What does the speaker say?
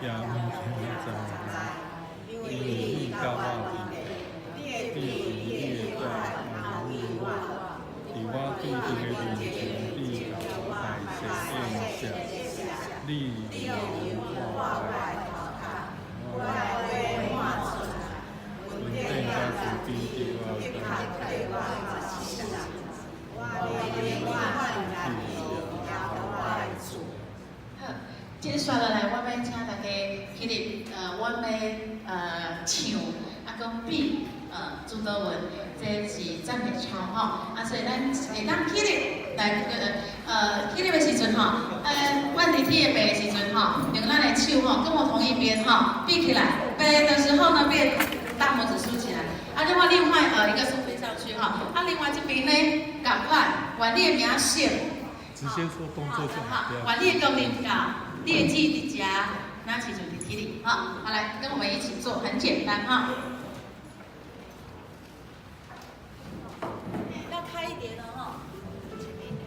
也毋驚十來，因為你佮我佇，你佇你的杖安慰我。佇我對敵的面前，你共我排設宴席，你油我的頭，我的杯滿出來。恩典佮慈悲佇我跟。好，這個紲落來，我欲請大家起立，阮欲唱，啊，閣比主禱文，這是讚美操吼，啊，所以咱會當起立來，起立的時陣吼，阮佇天的父的時陣吼，用咱的手吼，跟我同一邊吼，比起來，比的時候呢，變大拇指豎起來，啊，另外一個是飛上去哈，啊，另外這邊呢，仝款，願你的名聖。直接做動作就好，不要。願你的國臨到，你的旨意佇遮，若親像佇天裡，好，好來，跟我們一起做，很簡單哈。要開一點的哈。前面一點。